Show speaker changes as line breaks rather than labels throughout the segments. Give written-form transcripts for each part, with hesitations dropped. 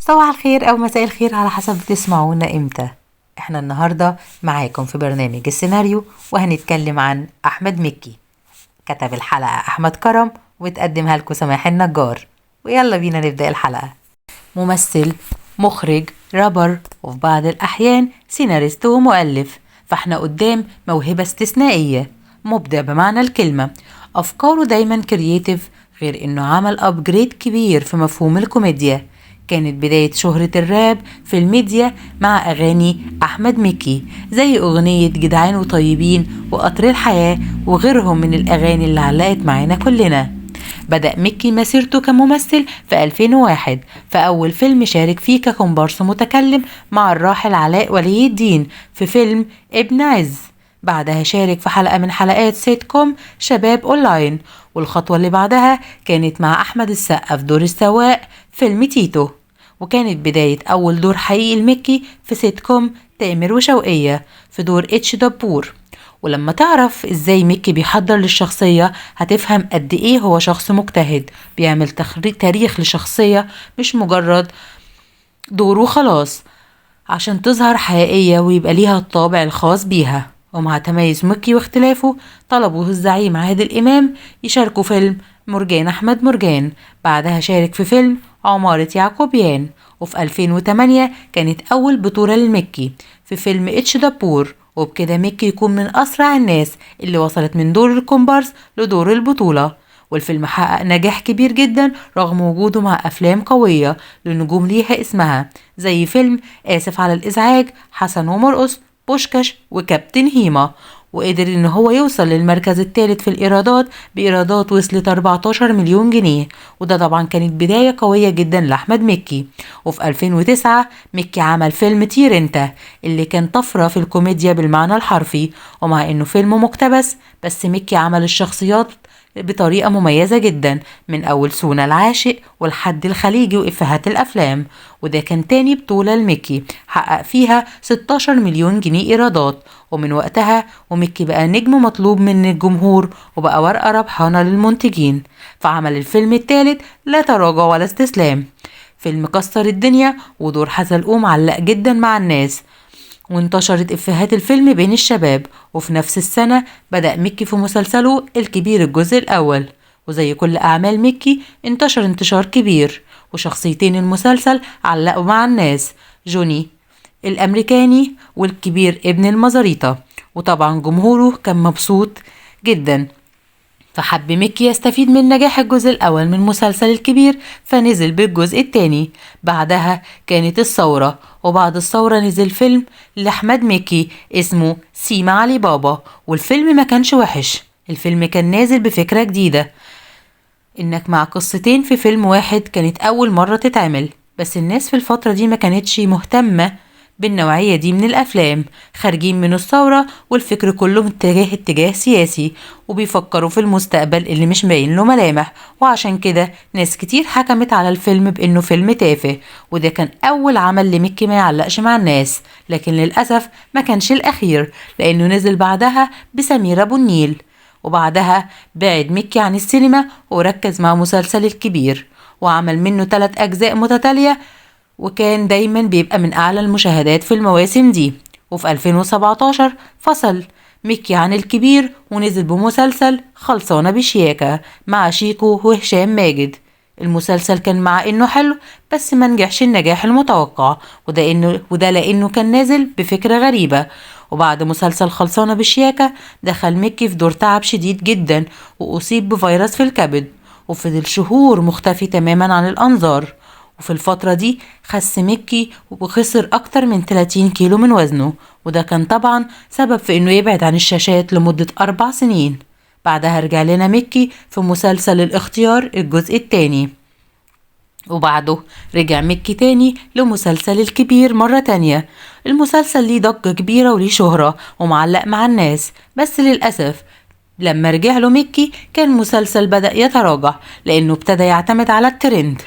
صباح الخير أو مساء الخير على حسب بتسمعونا إمتى. احنا النهاردة معاكم في برنامج السيناريو، وهنتكلم عن أحمد مكي. كتب الحلقة أحمد كرم وتقدمها لكم سماح النجار. ويلا بينا نبدأ الحلقة. ممثل، مخرج، رابر، وفي بعض الأحيان سيناريست ومؤلف، فاحنا قدام موهبة استثنائية، مبدع بمعنى الكلمة. أفكاره دايما creative، غير إنه عمل upgrade كبير في مفهوم الكوميديا. كانت بداية شهرة الراب في الميديا مع أغاني أحمد مكي، زي أغنية جدعان وطيبين وقطر الحياة وغيرهم من الأغاني اللي علقت معانا كلنا. بدأ مكي مسيرته كممثل في 2001 في أول فيلم شارك فيه ككومبارس متكلم مع الراحل علاء ولي الدين في فيلم ابن عز. بعدها شارك في حلقة من حلقات سيت كوم شباب أونلاين، والخطوة اللي بعدها كانت مع أحمد السقا في دور السواق فيلم تيتو، وكانت بداية أول دور حقيقي لمكي في سيت كوم تامر وشوقية في دور اتش دبور. ولما تعرف ازاي مكي بيحضر للشخصية هتفهم قد ايه هو شخص مجتهد، بيعمل تاريخ لشخصية مش مجرد دور وخلاص، عشان تظهر حقيقية ويبقى ليها الطابع الخاص بيها. ومع تميز مكي واختلافه طلبوه الزعيم عادل إمام يشاركوا فيلم مرجان أحمد مرجان. بعدها شارك في فيلم عمارة يعقوبيان. وفي 2008 كانت أول بطولة لمكي في فيلم اتش دبور، وبكده مكي يكون من أسرع الناس اللي وصلت من دور الكومبارس لدور البطولة. والفيلم حقق نجاح كبير جدا رغم وجوده مع أفلام قوية لنجوم ليها اسمها، زي فيلم آسف على الإزعاج، حسن ومرقص، بوشكاش، وكابتن هيما. وقدر ان هو يوصل للمركز الثالث في الايرادات بايرادات وصلت 14 مليون جنيه، وده طبعا كانت بداية قوية جدا لأحمد مكي. وفي 2009 مكي عمل فيلم طير انت، اللي كان طفرة في الكوميديا بالمعنى الحرفي، ومع انه فيلم مقتبس بس مكي عمل الشخصيات بطريقة مميزة جدا، من أول سونا العاشق والحد الخليجي وإفيهات الأفلام. وده كان تاني بطولة لمكي حقق فيها 16 مليون جنيه إيرادات. ومن وقتها ومكي بقى نجم مطلوب من الجمهور وبقى ورقة ربحانة للمنتجين. فعمل الفيلم الثالث لا تراجع ولا استسلام، فيلم كسر الدنيا ودور حزلقوم علق جدا مع الناس، وانتشرت إفيهات الفيلم بين الشباب. وفي نفس السنة بدأ مكي في مسلسله الكبير الجزء الأول، وزي كل أعمال مكي انتشر انتشار كبير، وشخصيتين المسلسل علقوا مع الناس، جوني الأمريكاني والكبير ابن المزاريطة، وطبعا جمهوره كان مبسوط جدا. فحب مكي يستفيد من نجاح الجزء الأول من مسلسل الكبير فنزل بالجزء الثاني. بعدها كانت الثورة، وبعد الثورة نزل فيلم لأحمد مكي اسمه سيما علي بابا. والفيلم ما كانش وحش، الفيلم كان نازل بفكرة جديدة، إنك مع قصتين في فيلم واحد كانت أول مرة تتعمل، بس الناس في الفترة دي ما كانتش مهتمة بالنوعية دي من الأفلام، خارجين من الثورة والفكر كله متجه اتجاه سياسي، وبيفكروا في المستقبل اللي مش باين له ملامح، وعشان كده ناس كتير حكمت على الفيلم بأنه فيلم تافه. وده كان أول عمل لمكي ما يعلقش مع الناس، لكن للأسف ما كانش الأخير، لأنه نزل بعدها بسمير أبو النيل. وبعدها بعد مكي عن السينما وركز مع مسلسل الكبير، وعمل منه 3 أجزاء متتالية، وكان دايما بيبقى من أعلى المشاهدات في المواسم دي. وفي 2017 فصل مكي عن الكبير ونزل بمسلسل خلصانة بشياكة مع شيكو وهشام ماجد. المسلسل كان مع إنه حلو بس ما نجحش النجاح المتوقع، وده لأنه كان نازل بفكرة غريبة. وبعد مسلسل خلصانة بشياكة دخل مكي في دور تعب شديد جدا وأصيب بفيروس في الكبد، وفضل شهور مختفي تماما عن الأنظار. وفي الفترة دي خس مكي وخسر أكتر من 30 كيلو من وزنه، وده كان طبعا سبب في إنه يبعد عن الشاشات لمدة 4 سنين. بعدها رجع لنا مكي في مسلسل الاختيار الجزء الثاني، وبعده رجع مكي تاني لمسلسل الكبير مرة تانية. المسلسل ليه ضجة كبيرة وليه شهرة ومعلق مع الناس، بس للأسف لما رجع له مكي كان مسلسل بدأ يتراجع، لأنه ابتدى يعتمد على الترند،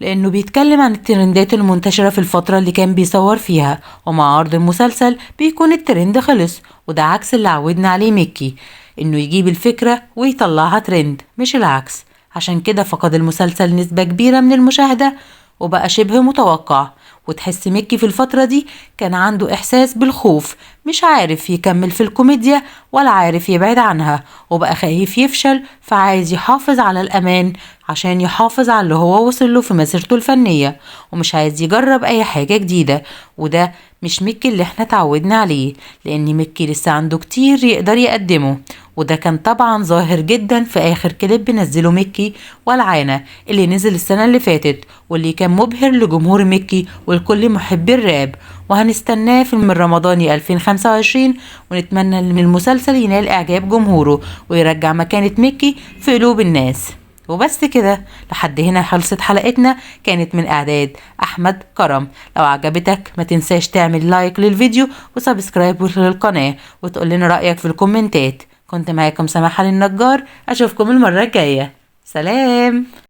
لأنه بيتكلم عن الترندات المنتشرة في الفترة اللي كان بيصور فيها، ومع عرض المسلسل بيكون الترند خلص، وده عكس اللي عودنا عليه مكي، إنه يجيب الفكرة ويطلعها ترند مش العكس. عشان كده فقد المسلسل نسبة كبيرة من المشاهدة، وبقى شبه متوقع. وتحس مكي في الفترة دي كان عنده إحساس بالخوف، مش عارف يكمل في الكوميديا ولا عارف يبعد عنها، وبقى خايف يفشل، فعايز يحافظ على الأمان عشان يحافظ على اللي هو وصله في مسيرته الفنية، ومش عايز يجرب أي حاجة جديدة. وده مش مكي اللي احنا تعودنا عليه، لأن مكي لسه عنده كتير يقدر يقدمه، وده كان طبعا ظاهر جدا في آخر كليب نزله مكي والعانة اللي نزل السنة اللي فاتت، واللي كان مبهر لجمهور مكي ولكل محبي الراب. وهنستناه في من رمضاني 2025، ونتمنى ان المسلسل ينال اعجاب جمهوره ويرجع مكانة مكي في قلوب الناس. وبس كده، لحد هنا خلصت حلقتنا، كانت من اعداد احمد كرم. لو عجبتك ما تنساش تعمل like للفيديو و subscribe للقناة وتقول لنا رأيك في الكومنتات. كنت معاكم سماحة للنجار، اشوفكم المرة الجاية. سلام.